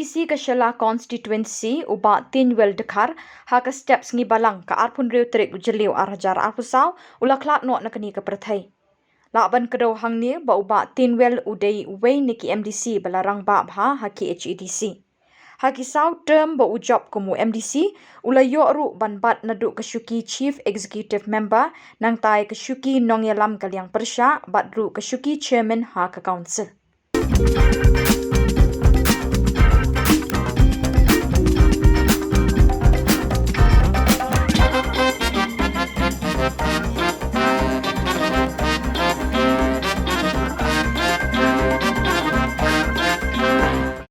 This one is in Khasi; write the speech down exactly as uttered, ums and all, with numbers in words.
MDC ka Shella Constituency, u Bah Tienwell Dkhar, ha ka step sngi Balang ka arphew hynriew tarik u Jylliew ar hajar arphew saw, u la khlad noh na kane ka pyrthei. Lah ban kdew hangne ba u Bah Tienwell u dei uwei na ki MDC ba la rangbah bha ha KHADC. Ha ki saw term ba u jop kum u MDC, u la ïoh ruh ban bat naduh ka shuki Chief Executive Member, nangta ïa ka shuki nongïalam ka liang pyrshah, bad ruh ka shuki Chairman ha ka Council.